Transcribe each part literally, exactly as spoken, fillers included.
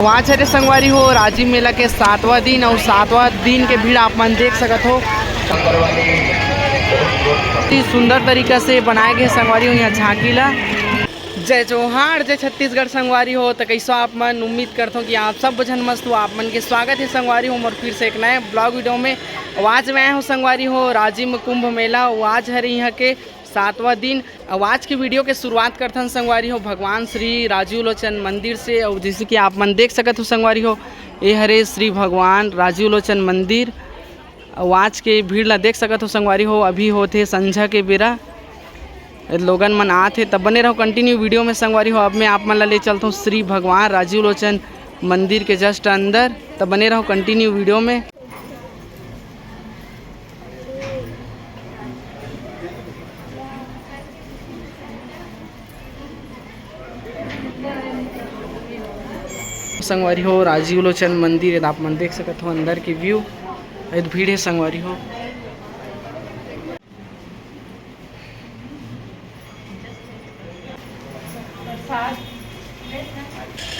आज हरे संगवारी हो राजिम मेला के सातवां दिन, अउ सातवां दिन के भीड़ आप मन देख सकत हो। अति सुंदर तरीका से बनाए गए संगवारी हो यहाँ झांकी ला। जय जोहार, जय छत्तीसगढ़ संगवारी हो। तो कैसो आप मन? उम्मीद करथों कि आप सब झन मस्त हो। आप मन के स्वागत है संगवारी हो मोर फिर से एक नए ब्लॉग वीडियो में। अउ आज मैं आए हूँ संगवारी हो राजिम कुंभ मेला। अउ आज हरे यहाँ के सातवां दिन। अउ आज के वीडियो के शुरुआत करथन संगवारी हो भगवान श्री राजीव लोचन मंदिर से। अउ जैसे कि आप मन देख सकत हो संगवारी हो, ये हरे श्री भगवान राजीव लोचन मंदिर। अउ आज के भीड़ ला देख सकत हो संगवारी हो, अभी होथे संझा के बेरा, लोगन मन आत हे। तब बने रहो कंटिन्यू वीडियो में संगवारी हो। अब मैं आप मन ला ले चलथों श्री भगवान राजीव लोचन मंदिर के जस्ट अंदर, तब बने रहो कंटिन्यू वीडियो में। संगवारी हो राजीव लोचन मंदिर, एद आप मन देख सकत हो अंदर के व्यू। एद भीड़ है संगवारी हो।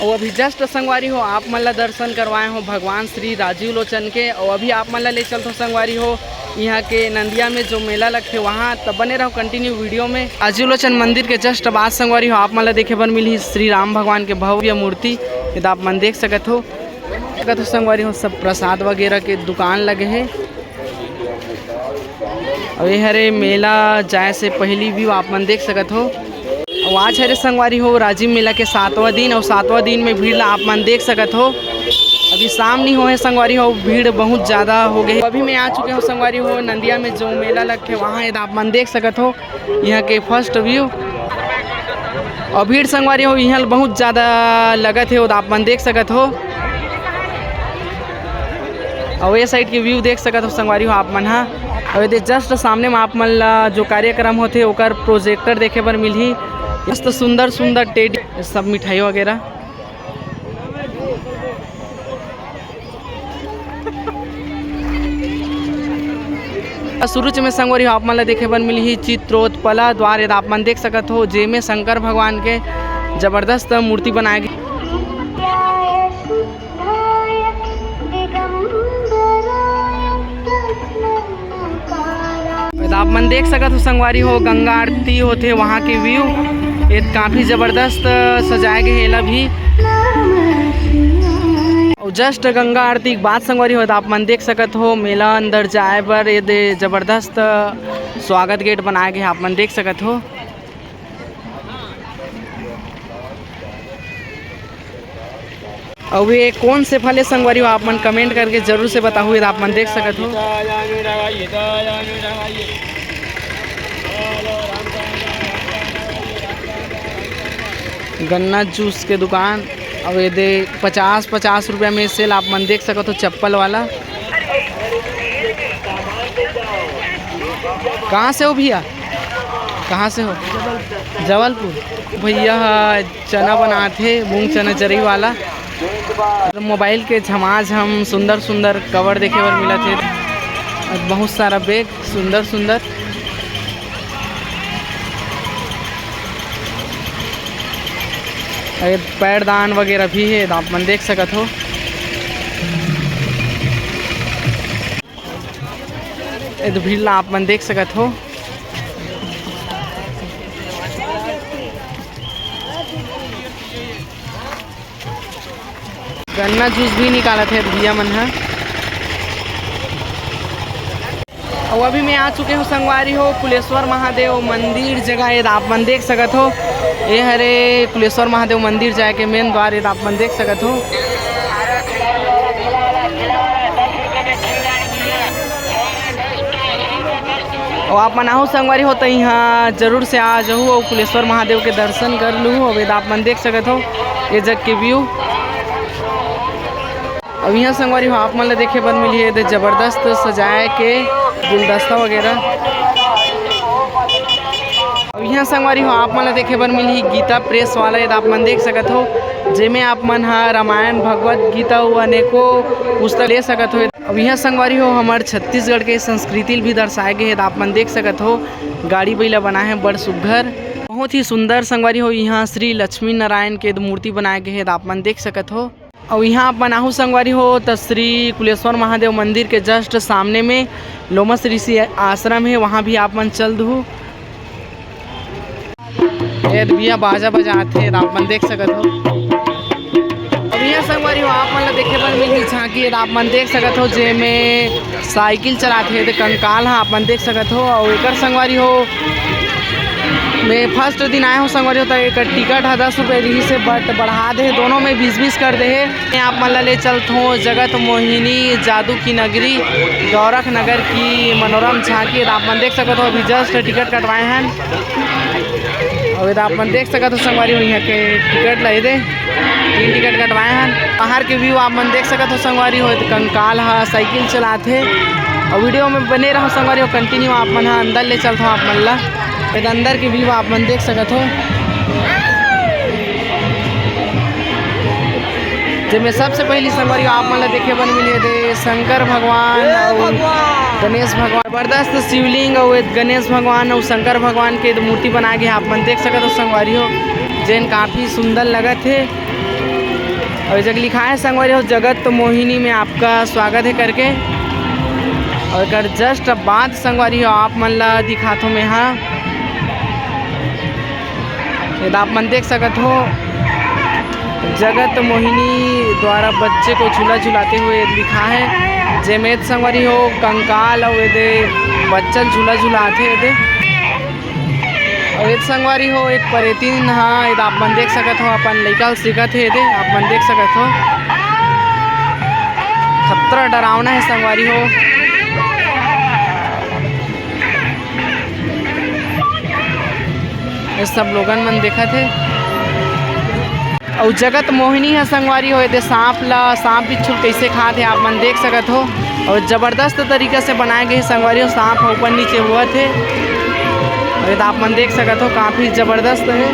अउ अभी जस्ट संगवारी हो आप मन ला दर्शन करवाए हो भगवान श्री राजीव लोचन के। अउ अभी आप मन ला ले चलथों संगवारी हो यहाँ के नंदिया में जो मेला लगथे वहाँ। तब बने रहो कंटिन्यू वीडियो में। राजीव लोचन मंदिर के जस्ट बाद संगवारी हो आप मन ला देखे बर मिलही श्री राम भगवान के भव्य मूर्ति। एद आप मन देख सकत हो, सकत हो संगवारी हो, सब प्रसाद वगैरह के दुकान लगे हे। अउ ये हरे मेला जाए से पहली व्यू आप मन देख सकत हो। अउ आज हरे संगवारी हो राजिम मेला के सातवां दिन, अउ सातवां दिन में भीड़ ला आप मन देख सकत हो। अभी शाम नहीं होए संगवारी हो, भीड़ बहुत ज़्यादा हो गए। अभी मैं आ चुके हो संगवारी हो नंदिया में जो मेला लगथे वहाँ, एद आप मन देख सकत हो यहाँ के फर्स्ट व्यू। अउ भीड़ संगवारी हो यहाँ बहुत ज़्यादा लगत हे, एद आप मन देख सकत हो। अउ ये साइड के व्यू देख सकत हो संगवारी हो आप मन हा। अउ एदे जस्ट सामने में आप मन ला जो कार्यक्रम होथे ओकर प्रोजेक्टर देखे बर मिलही। मस्त सुंदर सुंदर टेडी, सब मिठाई वगैरह। शुरू में संगवारी हो आप मन ला देखे बर मिलही चित्रोत्पला द्वार, एद आप मन देख सकत हो, जेमे शंकर भगवान के जबरदस्त मूर्ति बनाए गे। एद आप मन देख सकत हो संगवारी हो, गंगा आरती होथे वहाँ के व्यू। एद काफ़ी जबरदस्त सजाए गए हे एला भी। अउ जस्ट गंगा आरती के बाद संगवारी हो, एद आप मन देख सकत हो मेला अंदर जाए बर एदे जबरदस्त स्वागत गेट बनाए गए हे, आप मन देख सकत हो। अउ ये कौन से फल हे संगवारी हो, आप मन कमेंट करके जरूर से बताहू। एद आप मन देख सकत हो गन्ना जूस के दुकान। अउ एदे पचास पचास रुपया में सेल, आप मन देख सकत हो चप्पल वाला। कहाँ से हो भैया? कहाँ से हो? जबलपुर। भैया ह चना बनात हे, मूंग चना जरी वाला। मोबाइल के झमाझम सुंदर सुंदर कवर देखे बर मिलत हे, बहुत सारा बैग सुंदर सुंदर। अउ पैरदान वगैरह भी हे, आप मन देख सकत हो। एदे भीड़ ला आप मन देख सकत हो। गन्ना जूस भी निकालत हे भैया मन ह। अउ अभी मैं आ चुके हूँ संगवारी हो कुलेश्वर महादेव मंदिर जगह, एद आप मन देख सकत हो। ये हरे कुलेश्वर महादेव मंदिर जाए के मेन द्वार, एद आप मन देख सकत हो। अउ आप मन आहू संगवारी हो त इहाँ जरूर से आ जाहू अउ कुलेश्वर महादेव के दर्शन कर लूहू। अउ एद आप मन देख सकत हो ये जग के व्यू। अउ इहाँ संगवारी हो आप मन ला देखे बर मिलही एदे जबरदस्त सजाए के गुलदस्ता वगैरह। अउ इहाँ संगवारी हो आप मन ला देखे बर मिलही गीता प्रेस वाला, एद आप मन देख सकत हो, जेमे आप मन ह रामायण, भगवत गीता अउ अनेकों पुस्तक ले सकत हो। अउ इहाँ संगवारी हो हमर छत्तीसगढ़ के संस्कृति ल भी दर्शाए गे हे, एद आप मन देख सकत हो। गाड़ी बइला बनाए हे बड़ सुग्घर, बहुत ही सुंदर संगवारी हो। इहाँ श्री लक्ष्मी नारायण के मूर्ति बनाए गे हे, एद आप मन देख सकत हो। अउ इहाँ आप मन आहू संगवारी हो, त श्री कुलेश्वर महादेव मंदिर के just सामने में लोमस ऋषि आश्रम हे, वहाँ भी आप मन चल दू। ए भैया बाजा बजात हे, आप मन देख सकत हो। अब इहाँ संगवारी हो, आप मन ला देखे बर मिलही झांकी, आप मन देख सकत हो, जेमे साइकिल चलात हे, ते कंकाल ह आप मन देख सकत हो। अउ एकर संगवारी हो, मैं first दिन आए हो संगवारी हो, त एकर टिकट ह दस रुपये रिहिस हे, but बढ़ा दे हे, दोनों में बीस बीस कर दे हे। मैं आप मन ला ले चलत हो जगत मोहिनी जादू की नगरी, गौरख नगर की मनोरम झांकी। आप मन देख सकत हो, अभी just टिकट कटवाए हन। अउ एदे आप मन देख सकत हो संगवारी हो, इहाँ के टिकट ल एदे तीन टिकट कटवाए हन। बाहर के view आप मन देख सकत हो संगवारी हो, एदे कंकाल ह साइकिल चलात हे। अउ video में बने रहो संगवारी हो, continue आप मन ह अंदर ले चलत हो आप मन ला। एदे अंदर के view आप मन देख सकत हो। जेमे सबसे पहली संगवारी आप मन ला देखे बर मिलही एदे शंकर भगवान अउ गणेश भगवान, जबरदस्त शिवलिंग अउ ए गणेश भगवान अउ शंकर भगवान के मूर्ति बना गे हे, आप मन देख सकत हो संगवारी हो, जेन काफ़ी सुंदर लगत हे। अउ ए जग लिखाए हे संगवारी हो, "जगत मोहिनी में आपका स्वागत है" करके। अउ एकर just बाद संगवारी हो, आप मन ला दिखात हो मैं हा। एदे आप मन देख सकत हो, जगत मोहिनी द्वारा बच्चे को झूला झुलाते हुए लिखा है। जेमे एदे संगवारी हो, कंकाल अउ एदे बच्चा ल झूला झुलाथे एदे। अउ एदे संगवारी हो, एक परेतिन ह एदे आप मन देख सकत हो, अपन लइका ल सिखत हे एदे, आप मन देख सकत हो। खतरा डरावना हे संगवारी हो। ये सब लोगन मन देखत हे। अउ जगत मोहिनी ह संगवारी हो, एदे सांप ला, सांप बिच्छू ल कइसे खात हे, आप मन देख सकत हो। अउ जबरदस्त तरीका से बनाए गए हे संगवारी हो, सांप ह ऊपर नीचे होवत हे। अउ एदे आप मन देख सकत हो, काफ़ी जबरदस्त हे।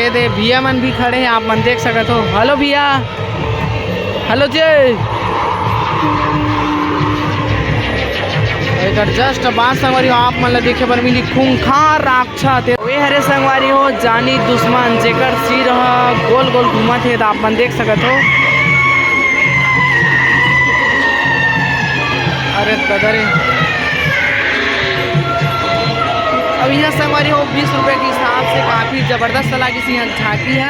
एदे भैया मन भी खड़े हे, आप मन देख सकत हो। Hello भैया। Hello जी। एकर just बाद संगवारी हो, आप मन ला देखे बर मिली खूंखार राक्षस। ए हरे संगवारी हो, जानी दुश्मन, जेकर सिर ह गोल गोल घूमत हे, त आप मन देख सकत हो। अरे ददा रे। अब इहाँ संगवारी हो, बीस रुपये के हिसाब से काफ़ी जबरदस्त लागिस इहाँ झांकी ह।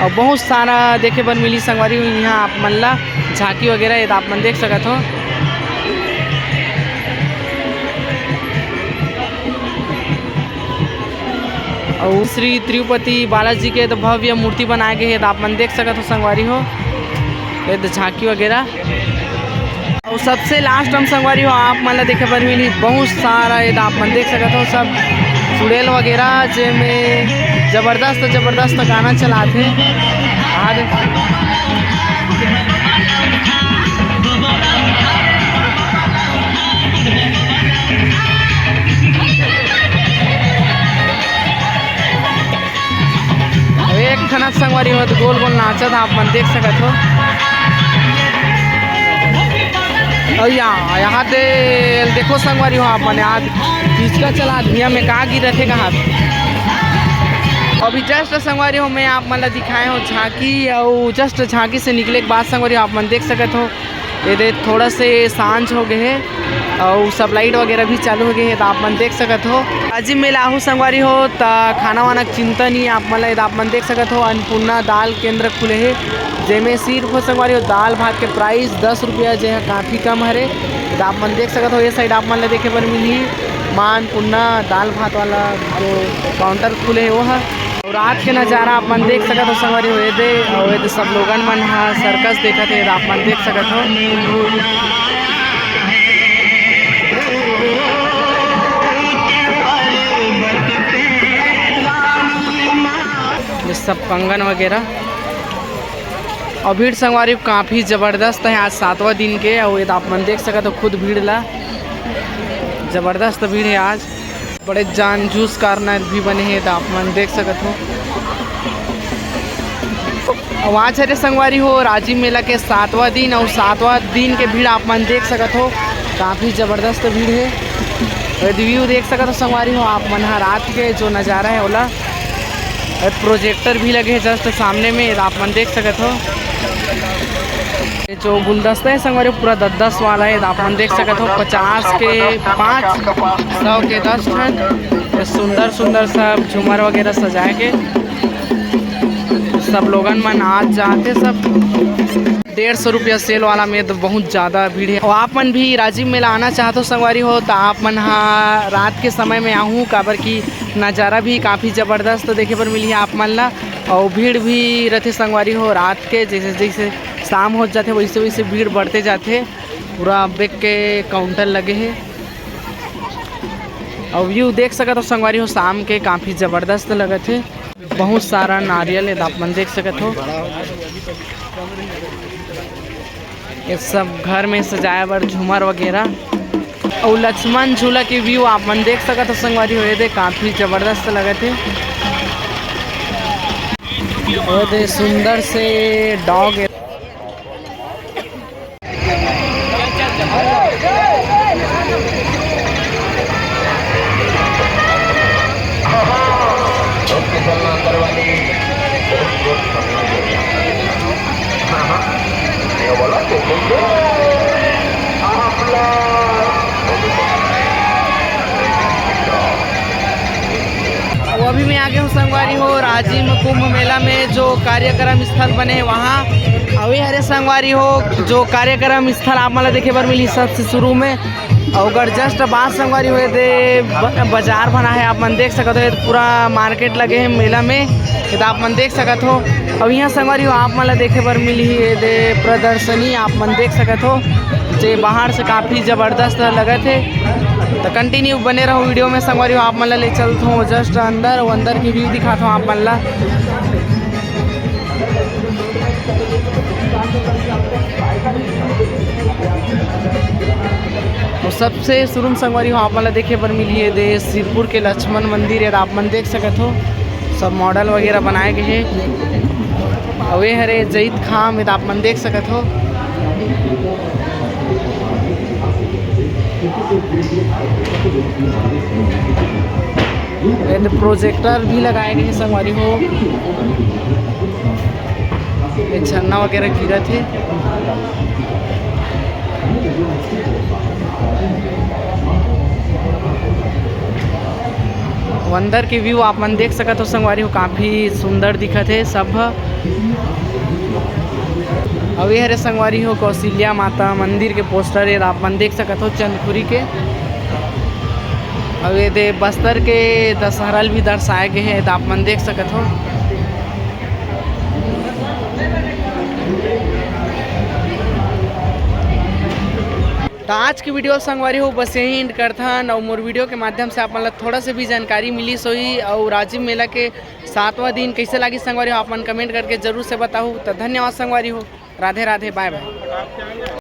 अउ बहुत सारा देखे बर मिली संगवारी हो, इहाँ आप मन ला झांकी वगैरह ये आप मन देख सकत हो। अउ श्री तिरुपति बालाजी के तो भव्य मूर्ति बनाए गए हे, तो आप मन देख सकत हो संगवारी हो, ये तो झांकी वगैरह। अउ सबसे last हम संगवारी हो, आप मन ला देखे बर मिली बहुत सारा, ये आप मन देख सकत हो, सब चुड़ैल वगैरह, जेमे जबरदस्त जबरदस्त गाना चलाथे। आज एक ठन संगवारी हो तो गोल गोल नाचत, आप मन देख सकत हो। अउ या, यहाँ ते देखो संगवारी हो, आप मन आज पिचका चला दुनिया में का गिरत हे कहा। अभी just संगवारी हो, मैं आप मन ला दिखाए हो झांकी, अउ just झांकी से निकले के बाद संगवारी हो, आप मन देख सकत हो, ये दे थोड़ा से सांझ हो गए हे अउ सब लाइट वगैरह भी चालू हो गए हे, तो आप मन देख सकत हो। अजीब मेला आहू संगवारी हो, त खाना वाना के चिंता नहीं, आप मन ला, ये आप मन देख सकत हो, अन्नपूर्णा दाल केंद्र खुले हे, जेमे सिर्फ संगवारी हो दाल भात के प्राइस दस रुपया, जे ह काफ़ी कम हरे। त आप मन देख सकत हो, ये साइड आप मन ला देखे बर मिलही माँ अन्नपूर्णा दाल भात वाला जो काउंटर खुले हे वो ह। अउ रात के नजारा आप मन देख सकत हो संगवारी हो, ये दे, अउ ये दे सब लोगन मन ह सर्कस देखत हे, आप मन देख सकत हो। ये सब कंगन वगैरह। अउ भीड़ संगवारी काफ़ी जबरदस्त हे आज सातवां दिन के, अउ ये आप मन देख सकत हो खुद भीड़ ला, जबरदस्त भीड़ हे आज। बड़े जान जूस कॉर्नर भी बने हे, त आप मन देख सकत हो। अउ आज हरे संगवारी हो राजिम मेला के सातवां दिन, अउ सातवां दिन के भीड़ आप मन देख सकत हो, काफ़ी जबरदस्त भीड़ हे। अउ व्यू देख सकत हो संगवारी हो आप मन ह रात के जो नज़ारा हे ओला। और प्रोजेक्टर भी लगे हे जस्ट सामने में, आप मन देख सकत हो। ये जो गुलदस्ता है संगवारी, पूरा दस दस वाला है, आप मन देख सकत हो, पचास के पाँच, सौ के दस ठन। ये सुंदर सुंदर सब झूमर वगैरह सजाए के, सब लोगन मन आज जाते सब। डेढ़ सौ रुपया सेल वाला में तो बहुत ज़्यादा भीड़ है। और आप मन भी राजिम मेला आना चाहत हो संगवारी हो, तो आप मन हा रात के समय में आहू, काबर कि नज़ारा भी काफ़ी ज़बरदस्त देखे बर मिलही आप मन ला। और भीड़ भी रहते संगवारी हो रात के, जैसे जैसे शाम हो जाते वैसे वैसे भीड़ बढ़ते जाते। पूरा बेक के काउंटर लगे है। और व्यू देख सकत हो संगवारी हो, शाम के काफ़ी ज़बरदस्त लगत है। बहुत सारा नारियल है, आप मन देख सकत हो। ये सब घर में सजाए बर झूमर वगैरह। और लक्ष्मण झूला के व्यू आप मन देख सकत हो संगवारी हो, ये दे काफ़ी ज़बरदस्त लगत है। और दे सुंदर से डॉग है। वो अभी मैं आ गया हूँ संगवारी हो, राजिम कुंभ मेला में जो कार्यक्रम स्थल बने हे वहाँ। अभी हरे संगवारी हो, जो कार्यक्रम स्थल आप मन ला देखे बर मिली सबसे शुरू में। और अगर जस्ट बात संगवारी हो, ये दे ब-, बाजार बना है, आप मन देख सकत हो, ये पूरा मार्केट लगे है मेला में, ये तो आप मन देख सकत हो। और यहाँ संगवारी हो, आप मन ला देखे बर मिली है ये दे प्रदर्शनी, आप मन देख सकत हो, जे बाहर से काफ़ी ज़बरदस्त लगत है। तो कंटिन्यू बने रहो वीडियो में संगवारी हो, आप मन ला ले चलत हो जस्ट अंदर, वो अंदर की व्यू दिखात हो आप मन ला। तो सबसे शुरू में संगवारी हो, आप मन ला देखे बर मिली है दे सिरपुर के लक्ष्मण मंदिर है, आप मन देख सकत हो, सब मॉडल वगैरह बनाए गए हैं। अउ ये हरे जैत खाम है, आप मन देख सकत हो। ये तो प्रोजेक्टर भी लगाए गए हैं संगवारी हो, ये झरना वगैरह गिरत है। अंदर के व्यू आप मन देख सकत हो संगवारी हो, काफ़ी सुंदर दिखत है सब ह। अउ ये हरे संगवारी हो कौशल्या माता मंदिर के पोस्टर, ये आप मन देख सकत हो चंदखुरी के। अउ ये दे बस्तर के दशहरा ल भी दर्शाए गए हे, त आप मन देख सकत हो। त आज के वीडियो संगवारी हो बस यही एंड करथन। अउ मोर वीडियो के माध्यम से आप मन ला थोड़ा से भी जानकारी मिलिस होही। अउ राजिम मेला के सातवां दिन कैसे लागिस संगवारी हो, आप मन कमेंट करके जरूर से बताहू। त धन्यवाद संगवारी हो, राधे राधे, बाय बाय।